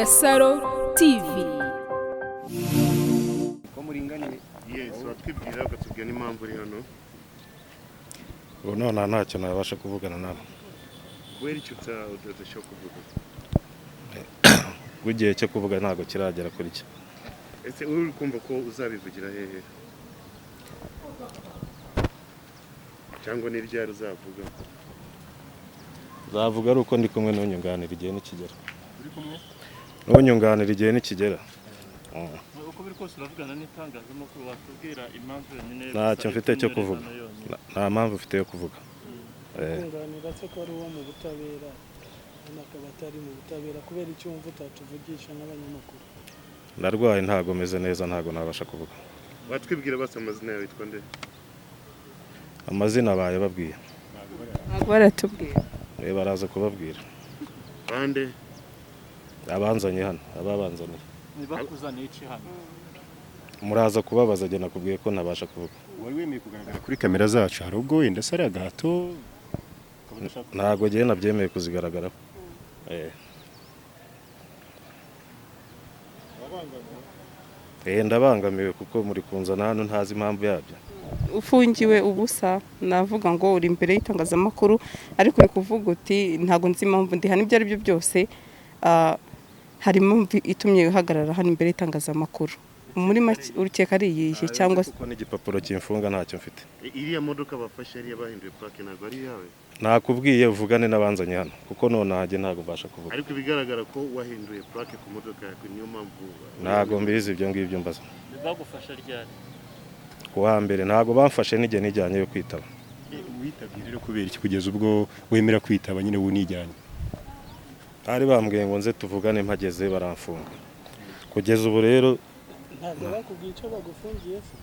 Agasaro TV. Ko muringaniye. Yes, watwibwira ukatubwira n'impamvu uri hano. Ubu nonaha ntacyo nabasha kuvugana nawe. Kubera icyo udashobora kuvuga? Ubwo igihe cyo kuvuga ntabwo kiragera kuri cyo. Ese uri kumva ko uzabivugira hehe, cyangwa ni ryari uzavuga? Nzavuga ari uko ndi kumwe n'unyunganira igihe nikigera. Uri kumwe? N'unyunganira igihe nikigera. Uko biri kose uravugana n'itangazamakuru, watubwira impamvu yonyine? Ntacyo gusa mfite cyo itumye kuvuga. uri hano yonyine. Nta mpamvu mfite yo kuvuga. Kunganira se ko ari uwo mu butabera, hano akaba atari mu butabera, kubera icyo wumva utatuvugisha n'abanyamakuru? Ndarwaye, ntabwo meze neza, ntabwo nabasha kuvuga. Watwibwira basi amazina yawe, witwa nde? Amazina abaye babwiye. Ntabwo baratubwira. Baraza kubabwira. Bande? Abanzanye hano, ababanzaniye. Ntibakuzaniye iki hano? Muraza kubabaza, jye nakubwiye ko ntabasha kuvuga. Wari wemeye kugaragara kuri kamera zacu, hari ubwo wenda se ari agahato ukaba udashaka? Ntabwo jyewe nabyemeye kuzigaragaraho. Ndabangamiwe kuko muri kunzana hano ntazi impamvu yabyo. Ufungiwe ubusa, navuga ngo uri imbere y'itangazamakuru ariko uri kuvuga uti ntabwo nzi impamvu ndi hano. Ibyo ari byo byose, hari impamvu itumye uhagarara hano imbere y'itangazamakuru. Muri make urukeka ari iyihe cyangwa se? Kuko n'igipapuro kimfunga ntacyo mfite. Iriya modoka bafashe yari bahinduye plaque, ntabwo ari iyawe? Nakubwiye uvugane n'abanzanye hano kuko nonaha njye ntabwo mbasha kuvuga. Ariko ibigaragara ko wahinduye plaque ku modoka yawe, niyo mpamvu. Ntabwo mbizi ibyo ngibyo mbaza. Bagufasha ryari? Ku wa mbere ntabwo bamfashe, n'igihe nijyanye yo kwitaba. Witabye rero kubera iki kugeza ubwo wemera kwitaba nyine wunijyanye? Bari bambwiye ngo nze tuvugane, mpageze baramfunga. Kugeza ubu rero Ntabwo bakubwiye icyo bagufungiye se?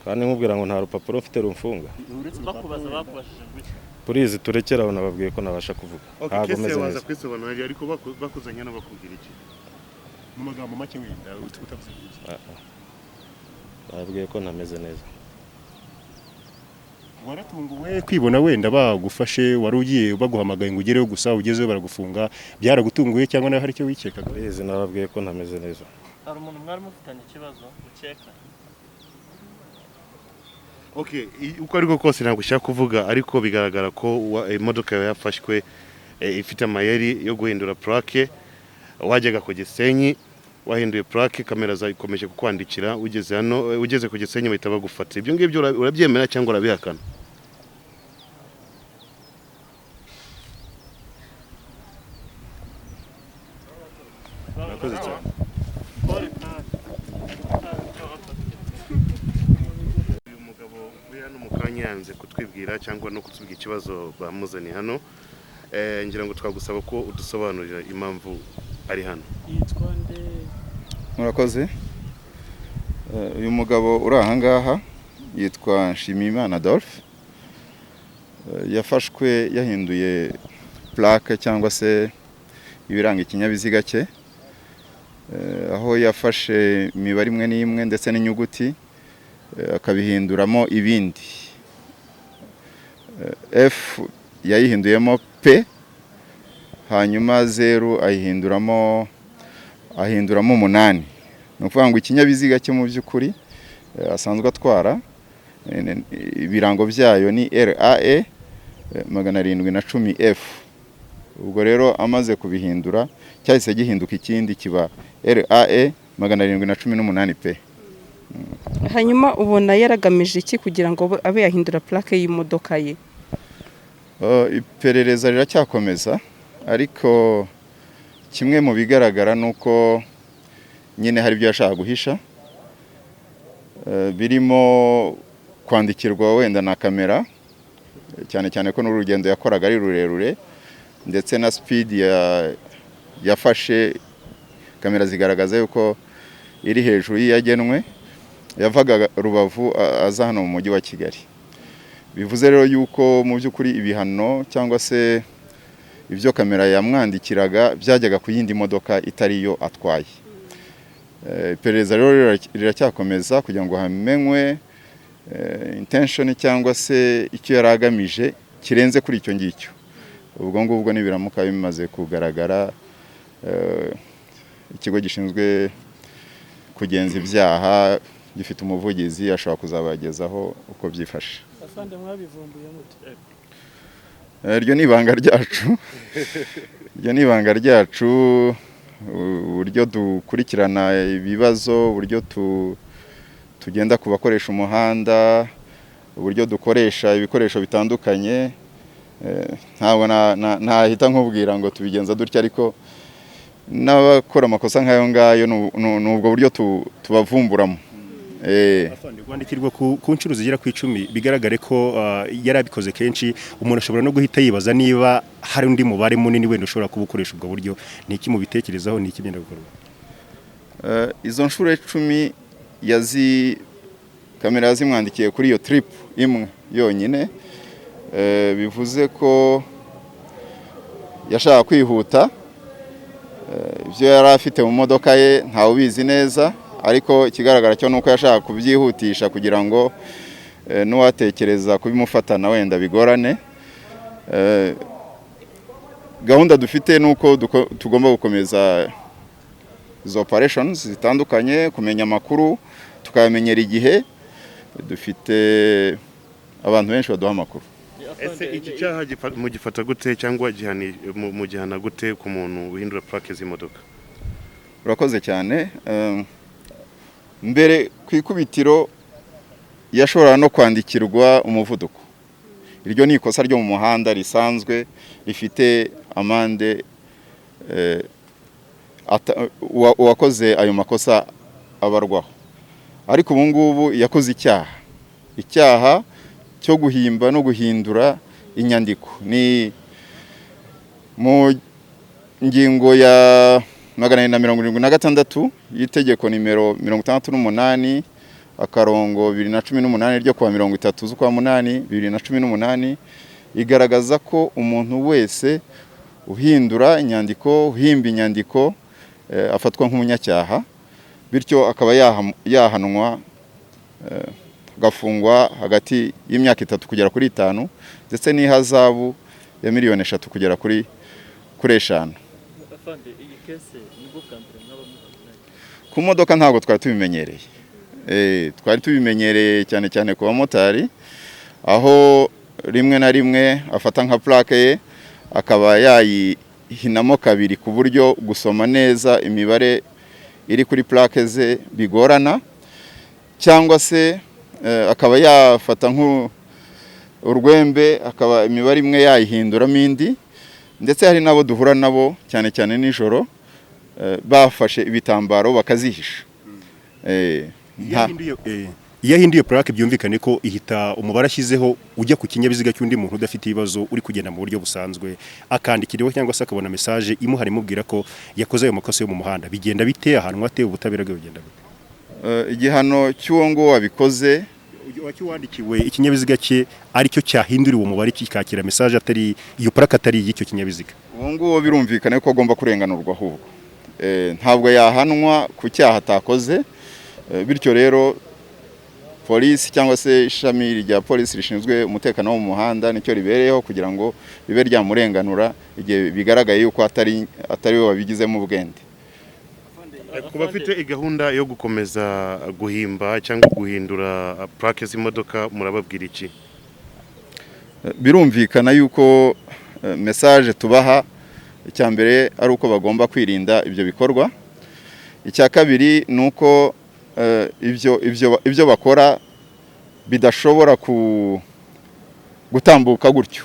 Kandi nkubwira ngo nta rupapuro mfite rumfunga. Bakubaza bakubajije ngo iki? Purizi turekere aho, nababwiye ko nabasha kuvuga. Okay, Ntabwo kese meze waza neza. kwisobanura, ariko bakuzanye hano bakubwira iki? Mu magambo make wenda utavuze byinshi. Nababwiye ko ntameze neza. Waratunguwe kwibona wenda bagufashe, wari ugiye baguhamagaye ngo ugereyo gusa, ugezeyo baragufunga, byaragutunguye cyangwa nawe hari icyo wikekaga? Purizi, nababwiye ko ntameze neza. Hari umuntu mwari mufitanye ikibazo ukeka? Okay, uko ariko kose ntabwo ushaka kuvuga, ariko bigaragara ko imodoka yawe yafashwe ifite amayeri yo guhindura plaque. Wajyaga ku Gisenyi wahinduye plaque, kamera zikomeje kukwandikira, ugeze hano, ugeze ku Gisenyi bahita bagufata. Ibyo ngibyo urabyemera cyangwa urabihakana? Murakoze cyane. Pole kandi. Uyu mugabo uri hano mu kanya yanze kutwibwira cyangwa no kutubwira ikibazo bamuzaniye hano. Ngira ngo twagusaba ko udusobanurira impamvu ari hano. Yitwa nde? Murakoze. Uyu mugabo uri aha ngaha yitwa Nshimiyimana Adolphe. Yafashwe yahinduye plaque cyangwa se ibiranga ikinyabiziga cye, aho yafashe imibare imwe n'imwe ndetse n'inyuguti, akabihinduramo ibindi. F yayihinduyemo P, hanyuma zeru ayihinduramo ahinduramo umunani. Ni ukuvuga ngo ikinyabiziga cye mu by'ukuri asanzwe atwara, ibirango byayo ni RAE 710 F. Ubwo rero amaze kubihindura cyahise gihinduka ikindi kiba RAE 718 P. Hanyuma ubona yaragamije iki kugira ngo abe yahindura plaque y'imodoka ye? Iperereza riracyakomeza, ariko kimwe mu bigaragara ni uko nyine hari ibyo yashaka guhisha, birimo kwandikirwa wenda na kamera, cyane cyane ko n'urugendo yakoraga ari rurerure, ndetse na speed yafashe kamera zigaragaza yuko iri hejuru y'iyagenwe. Yavaga Rubavu aza hano mu mujyi wa Kigali. Bivuze rero yuko mu by'ukuri ibihano cyangwa se ibyo kamera yamwandikiraga byajyaga ku yindi modoka itari yo atwaye. Iperereza rero riracyakomeza kugira ngo hamenywe intention cyangwa se icyo yari agamije kirenze kuri icyo ngicyo. Ubwo ngubwo nibiramuka bimaze kugaragara, Ikigo gishinzwe kugenza ibyaha gifite umuvugizi, ashobora kuzabagezaho uko byifashe. Afande, mwabivumbuye mute? Iryo ni ibanga ryacu, iryo ni ibanga ryacu, uburyo dukurikirana ibibazo, uburyo tugenda ku bakoresha umuhanda, uburyo dukoresha ibikoresho bitandukanye. Ntabwo nahita nkubwira ngo tubigenza dutya, ariko n'abakora amakosa nk'ayo ngayo ni ubwo buryo tubavumburamo. Afande, kwandikirwa ku nshuro zigera ku 10, bigaragare ko yari abikoze kenshi. Umuntu ashobora no guhita yibaza niba hari undi mubare munini wenda ushobora kuba ukoresha ubwo buryo. Ni iki mubitekerezaho? Ni iki byenda gukorwa? Izo nshuro 10 yazi kamera yazimwandikiye kuri iyo trip imwe yonyine. Bivuze ko yashaka kwihuta. Ibyo yari afite mu modoka ye ntawe ubizi neza, ariko ikigaragara cyo nuko yashaka kubyihutisha kugira ngo n'uwatekereza kubimufatana wenda bigorane. Gahunda dufite ni uko tugomba gukomeza izo operations zitandukanye, kumenya amakuru tukayamenyera igihe. Dufite abantu benshi baduha amakuru. Ese iki cyaha mugifata gute, cyangwa mugihana gute ku muntu uhindura plaque z'imodoka? Urakoze cyane. Mbere ku ikubitiro yashobora no kwandikirwa umuvuduko. Iryo ni ikosa ryo mu muhanda risanzwe rifite amande, uwakoze ayo makosa abarwaho. Ariko ubu ngubu yakoze icyaha cyo guhimba no guhindura inyandiko. Ni mu ngingo ya 276 y'itegeko nimero 68/2018 ryo kuwa 30 z'ukwa munani 2018, igaragaza ko umuntu wese uhindura inyandiko, uhimba inyandiko, afatwa nk'umunyacyaha, bityo akaba yahanwa agafungwa hagati y'imyaka 3 kugera kuri 5, ndetse n'ihazabu ya miliyoni 3 kugera kuri 5. Afande, iyi case nibwo bwa mbere mwaba muhuye? Ku modoka ntabwo twari tubimenyereye. Twari tubimenyereye cyane cyane ku bamotari, aho rimwe na rimwe afata nka plaque ye akaba yayihinamo kabiri, ku buryo gusoma neza imibare iri kuri plaque ze bigorana, cyangwa se akaba yafata urwembe akaba imibare imwe yayihinduramo indi. Ndetse hari n'abo duhura nabo cyane cyane nijoro, bafashe ibitambaro bakazihisha. Iyo ahinduye plaque, byumvikane ko ihita umubare ashyizeho ujya ku kinyabiziga cy'undi muntu udafite ibibazo, uri kugenda mu buryo busanzwe, akandikiriwe cyangwa se akabona message imuhari imubwira ko yakoze ayo makosa yo mu muhanda. Bigenda bite? Ahantu ate? Ubutabera bwe bugenda bute? Igihano cy'uwo nguwo wabikoze? Wandikiwe ikinyabiziga cye aricyo cyahinduriwe umubare, kikakira message atari iyo plaque, atari y'icyo kinyabiziga. Uwo nguwo birumvikana ko agomba kurenganurwa ahubwo. Ntabwo yahanwa ku cyaha atakoze. Bityo rero polisi cyangwa se ishami rya polisi rishinzwe umutekano wo mu muhanda nicyo ribereyeho kugira ngo ribe ryamurenganura igihe bigaragaye yuko atari we wabigizemo ubwende. Ku bafite gahunda yo gukomeza guhimba cyangwa guhindura plaque z'imodoka, murababwira iki? Birumvikana yuko message tubaha, icya mbere ari uko bagomba kwirinda ibyo bikorwa. Icya kabiri ni uko ibyo bakora bidashobora gutambuka gutyo,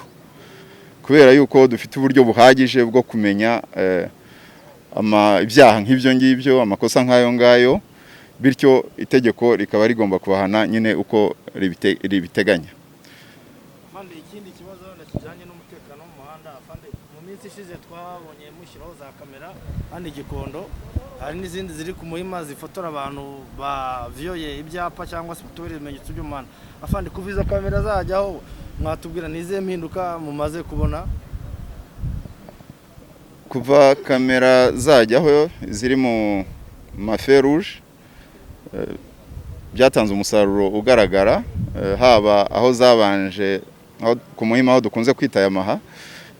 kubera yuko dufite uburyo buhagije bwo kumenya ibyaha nk'ibyo ngibyo, amakosa nk'ayo ngayo, bityo itegeko rikaba rigomba kubahana nyine uko ribiteganya. Afande, ikindi kibazo wenda kijyanye n'umutekano wo mu muhanda. Afande, mu minsi ishize twabonye mushyiraho za kamera hano i Gikondo, hari n'izindi ziri ku Muhima zifotora abantu baviyoye ibyapa cyangwa se batubahiriza ibimenyetso by'umuhanda. Afande, kuva izo kamera zajyaho, mwatubwira ni izihe mpinduka mumaze kubona? Kuva kamera zajyaho ziri mu ma feux rouges, byatanze umusaruro ugaragara, haba aho zabanje aho ku Muhima, aho dukunze kwita Yamaha,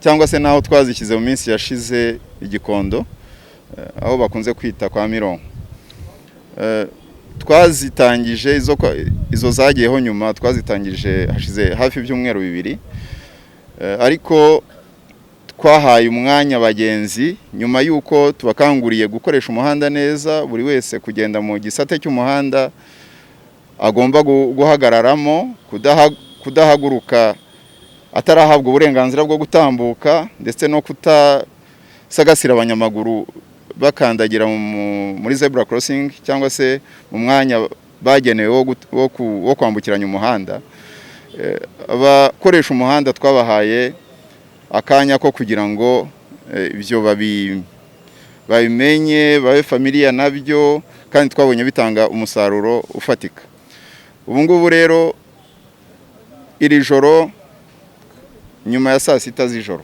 cyangwa se n'aho twazishyize mu minsi yashize i Gikondo. aho bakunze kwita kwa Mironko. Twazitangije izo zagiyeho nyuma, twazitangije hashize hafi ibyumweru 2, ariko twahaye umwanya abagenzi nyuma y'uko tubakanguriye gukoresha umuhanda neza, buri wese kugenda mu gisate cy'umuhanda agomba guhagararamo, kudahaguruka atarahabwa uburenganzira bwo gutambuka, ndetse no kutasagasira abanyamaguru bakandagira muri zebra crossing cyangwa se mu mwanya bagenewe wo kwambukiranya umuhanda. Abakoresha umuhanda twabahaye akanya ko kugira ngo ibyo babimenye, babe familiar nabyo, kandi twabonye bitanga umusaruro ufatika. Ubu ngubu rero iri joro nyuma ya saa 6 z'ijoro,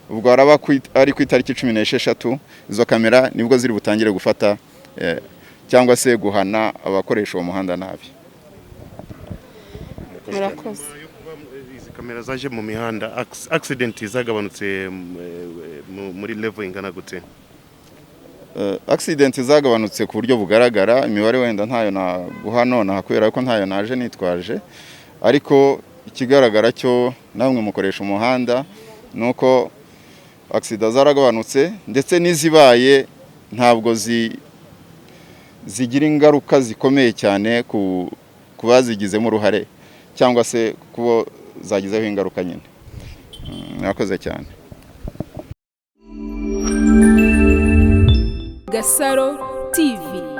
ubwo araba ari ku itariki 16, izo kamera nibwo ziri butangire gufata cyangwa se guhana abakoresha uwo muhanda nabi. Murakoze. Izi kamera zaje mu mihanda, accident zagabanutse muri level ingana gute? Accident zagabanutse ku buryo bugaragara. Imibare wenda ntayo naguha nonaha kubera ko ntayo naje nitwaje, ariko ikigaragara cyo namwe mukoresha umuhanda nuko accident zaragabanutse, ndetse n'izibaye ntabwo zigira ingaruka zikomeye cyane ku bazigizemo uruhare cyangwa se kubo zagizeho ingaruka nyine. Murakoze cyane. Gasaro TV.